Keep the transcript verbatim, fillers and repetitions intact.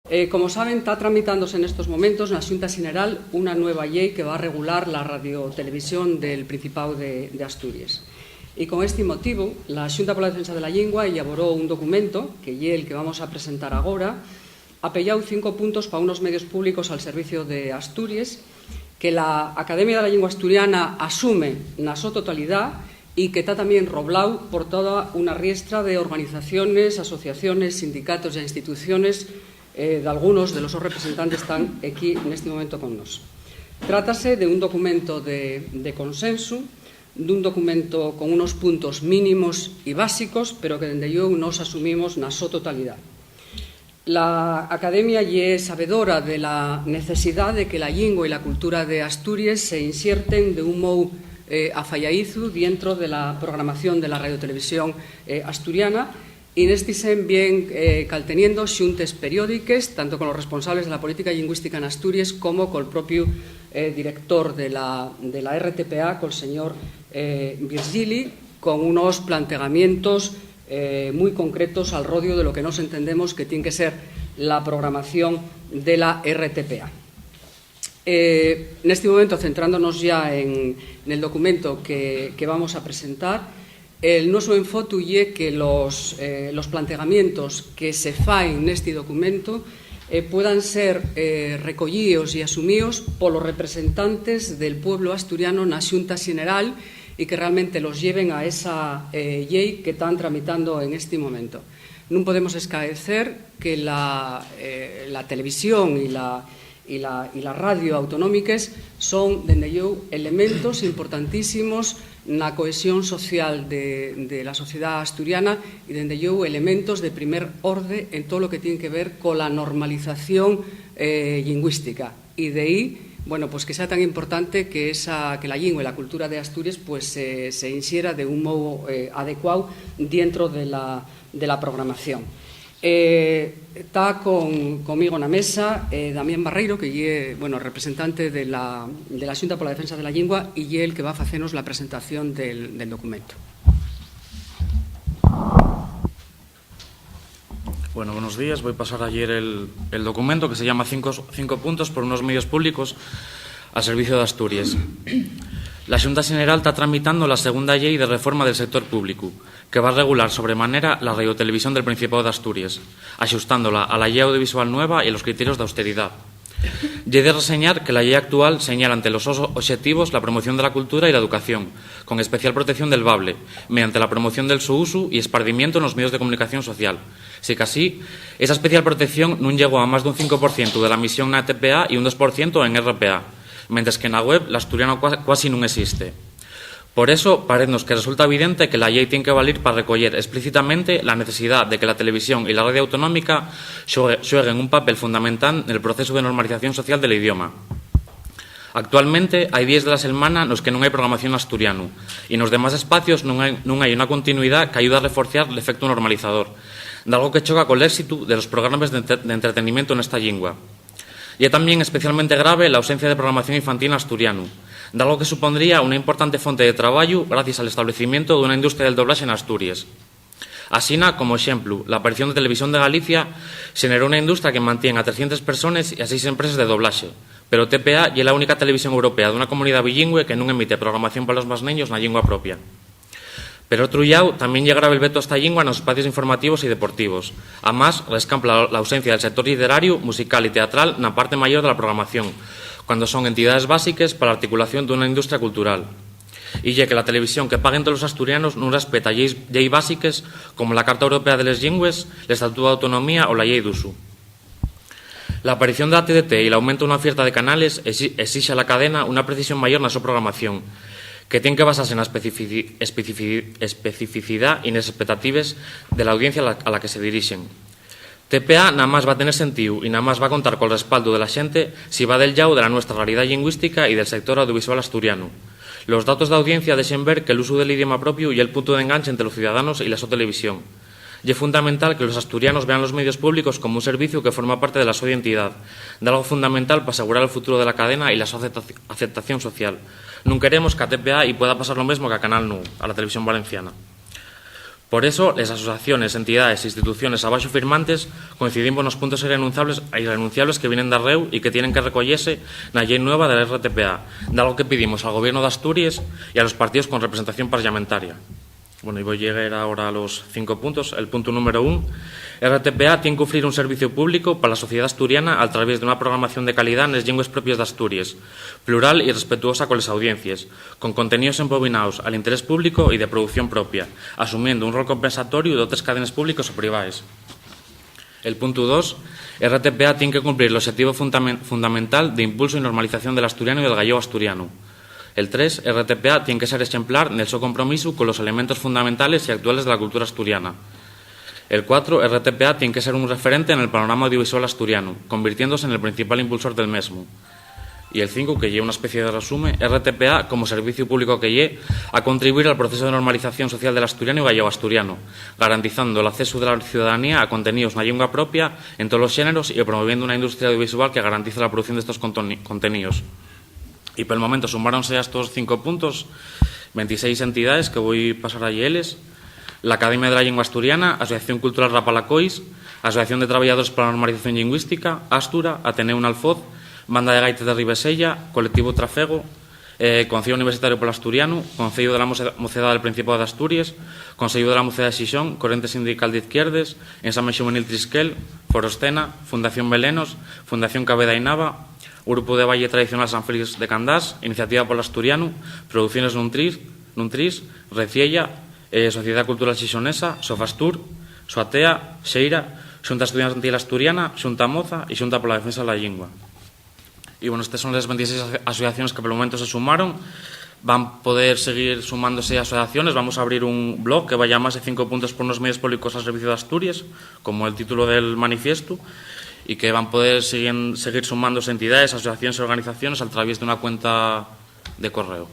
Eh, como saben, ta tramitándose nestos momentos na Xunta Xeneral una nueva llei que va regular la radiotelevisión del Principáu de, de Asturies. Y con esti motivu, la Xunta pola Defensa de la Llingua elaboró un documento, que ye el que vamos a presentar agora, apeyáu cinco puntos pa unos medios públicos al servicio de Asturies, que la Academia de la Llingua Asturiana asume na so totalidá y que ta tamién robláu por toda una riestra de organizaciones, asociaciones, sindicatos y instituciones, eh, d'algunos de los sos representantes tán equí nesti momento con nós. Trátase de un documento de, de consensu, d'un documento con unos puntos mínimos y básicos, pero que dende llueu nós asumimos na so totalidá. La Academia ye sabedora de la necesidá de que la llingua y la cultura de Asturies se inxerten de un mou, eh, afayaizu dientro de la programación de la radiotelevisión, eh, asturiana, y nesti sen bien, eh, calteniendo xuntes periódiques, tanto con los responsables de la política lingüística en Asturies como col propiu, eh, director de la, de la R T P A, col señor, eh, Virgili, con unos plantegamientos, eh, mui concretos al rodiu de lo que nós entendemos que tien que ser la programación de la R T P A. Eh, nesti momento, centrándonos ya en, nel documento que, que vamos a presentar, el nuesu enfotu ye que los, eh, los plantegamientos que se faen nesti documento, eh, puedan ser, eh, recollíos y asumíos polos representantes del pueblo asturiano na Xunta Xeneral y que realmente los lleven a esa, eh, llei que tán tramitando en esti momento. Nun podemos escaecer que la, eh, la televisión y la, y la, y la radio autonómiques son, dende llueu, elementos importantísimos na cohesión social de, de la sociedá asturiana y, dende llueu, elementos de primer orde en todo lo que tien que ver cola normalización, eh, lingüística. Y d'ehí, bueno, pues que sea tan importante que esa, que la llingua y la cultura de Asturies, pues, se, se inxera de un modo, eh, adecuáu dientro de la, de la programación. Eh, ta con, conmigo na mesa, eh, Damián Barreiro, que ye, bueno, representante de la, de la Xunta pola Defensa de la Llingua, y ye el que va facenos la presentación del, del documento. Bueno, buenos días. Voi pasar a lleer el, el documento que se llama cinco, cinco puntos por unos medios públicos al servicio de Asturies. La Xunta Xeneral ta tramitando la segunda llei de reforma del sector públicu, que va regular sobremanera la radiotelevisión del Principáu d'Asturies, axustándola a la Llei Audiovisual nueva y a los criterios d'austeridá. Ye de reseñar que la llei actual señala ente los sos oxetivos la promoción de la cultura y la educación, con especial protección del bable, mediante la promoción del so usu y espardimientu nos medios de comunicación social. Sicasí, esa especial protección nun llegó a más d'un cinco por cientu de la emisión na T P A y un dos por cientu en R P A, mentres que na web l'asturiano cua-, cuasi nun existe. Por eso, paeznos que resulta evidente que la llei tien que valir pa recoyer esplícitamente la necesidá de que la televisión y la radio autonómica xuegue-, xueguen un papel fundamental nel procesu de normalización social del idioma. Actualmente, hai díes de la selmana nos que nun hai programación n'asturianu, y nos demás espacios nun hai, nun hai una continuidá qu'ayude a reforciar l'efectu normalizador, d'algo que choca col éxitu de los programes d'entre-, d'entretenimientu nesta llingua. Ye tamién especialmente grave l'ausencia de programación infantil n'asturianu, d'algo que supondría una importante fonte de trabayu gracies al establecimientu d'una industria del doblaxe n'Asturies. Asina, como exemplu, l'aparición de Televisión de Galicia xeneró una industria que mantien a trescientes persones y a seis empreses de doblaxe, pero T P A ye la única televisión europea d'una comunidá bilingüe que nun emite programación pa los más neños na llingua propia. Per otru llau, tamién ye grave el vetu a esta llingua nos espacios informativos y deportivos. Amás, rescampla l'ausencia del sector lliterariu, musical y teatral na parte mayor de la programación, cuando son entidaes básiques pa l'articulación d'una industria cultural. Y ye que la televisión que paguen tolos asturianos nun respeta lleis, lleis básiques como la Carta Europea de les Llingües, l'Estatutu d'Autonomía o la Llei d'Usu. L'aparición de la T D T y l'aumentu d'una oferta de canales exi-, esixe a la cadena una precisión mayor na so programación, que tien que basase na especifici-, especifi-, especificidá y nes espectatives de l'audiencia a la, a la que se dirixen. T P A namás va tener sentíu y namás va contar col respaldu de la xente si va del llau de la nuestra realidá llingüística y del sector audiovisual asturianu. Los datos d'audiencia dexen ver que l'usu del idioma propiu ye el puntu d'enganche ente los ciudadanos y la so televisión. Ye fundamental que los asturianos vean los medios públicos como un serviciu que forma parte de la so identidá, d'algo fundamental p'asegurar el futuro de la cadena y la so aceptaci-, aceptación social. Nun queremos qu'a T P A-y pueda pasar lo mesmo qu'a Canal Nou, a la televisión valenciana. Por eso, les asociaciones, entidades e instituciones abaxo firmantes coincidimos nos puntos irrenunciables, irrenunciables que vienen darréu y que tienen que recoyese na llei nueva de la R T P A, dalo que pidimos al Gobierno d'Asturies y a los partidos con representación parlamentaria. Bueno, y voi llegar ahora a los cinco puntos. El punto número un, R T P A tien que ofrir un servicio público pa la sociedá asturiana al traviés d'una programación de calidá nes llingües propies d'Asturies, plural y respetuosa coles audiencies, con conteníos embobinaos al interés público y de producción propia, asumiendo un rol compensatoriu d'otres cadenes públiques o privaes. El puntu dos, R T P A tien que cumplir l'oxetivo fundamen-, fundamental d'impulsu y normalización del asturianu y del gallego asturianu. El tres, R T P A tien que ser exemplar nel so compromisu colos elementos fundamentales y actuales de la cultura asturiana. El cuatro, R T P A tien que ser un referente nel panorama audiovisual asturianu, convirtiéndose nel principal impulsor del mesmu. Y el cinco, que ye una especie de resume, R T P A, como serviciu público que ye, a contribuir al proceso de normalización social del asturianu y gallego-asturianu, garantizando l'accesu de la ciudadanía a conteníos na llingua propia en tolos xéneros y promoviendo una industria audiovisual que garantice la producción d'estos contoni-, conteníos. Y pel momento sumáronse a estos cinco puntos ventiséis entidades que voi pasar a lleeles: l'Academia de la Llingua Asturiana, Asociación Cultural Rapalacois, Asociación de Trabayadores pa la Normalización Llingüística, Astura, Ateneu n'Alfoz, Banda de Gaites de Ribesella, Colectivo Trafego, eh, Conceyu Universitario pol Asturianu, Conceyu de la Moce-, Mocedá del Principáu d'Asturies, Conceyu de la Mocedá de Xixón, Corriente Sindical d'Izquierdes, Ensame Xuvenil Trisquel, Foroscena, Fundación Belenos, Fundación Caveda y Nava, Grupu de Baille Tradicional San Félix de Candás, Iniciativa pol Asturianu, Producciones Nun Tris, Nun Tris, Reciella, eh, Sociedá Cultural Xixonesa, Sofastur, Soatea, Xeira, Xunta Estudiantil Asturiana, Xunta Moza y Xunta pola Defensa de la Llingua. Y, bueno, estes son les ventiséis aso-, asociaciones que pol momento se sumaron. Van poder seguir sumándose asociaciones. Vamos a abrir un blog que va llamase Cinco puntos por unos medios públicos al servicio d'Asturies, como el título del manifiestu, y que van poder seguir, seguir sumándose entidades, asociaciones y organizaciones al traviés d'una cuenta de correo.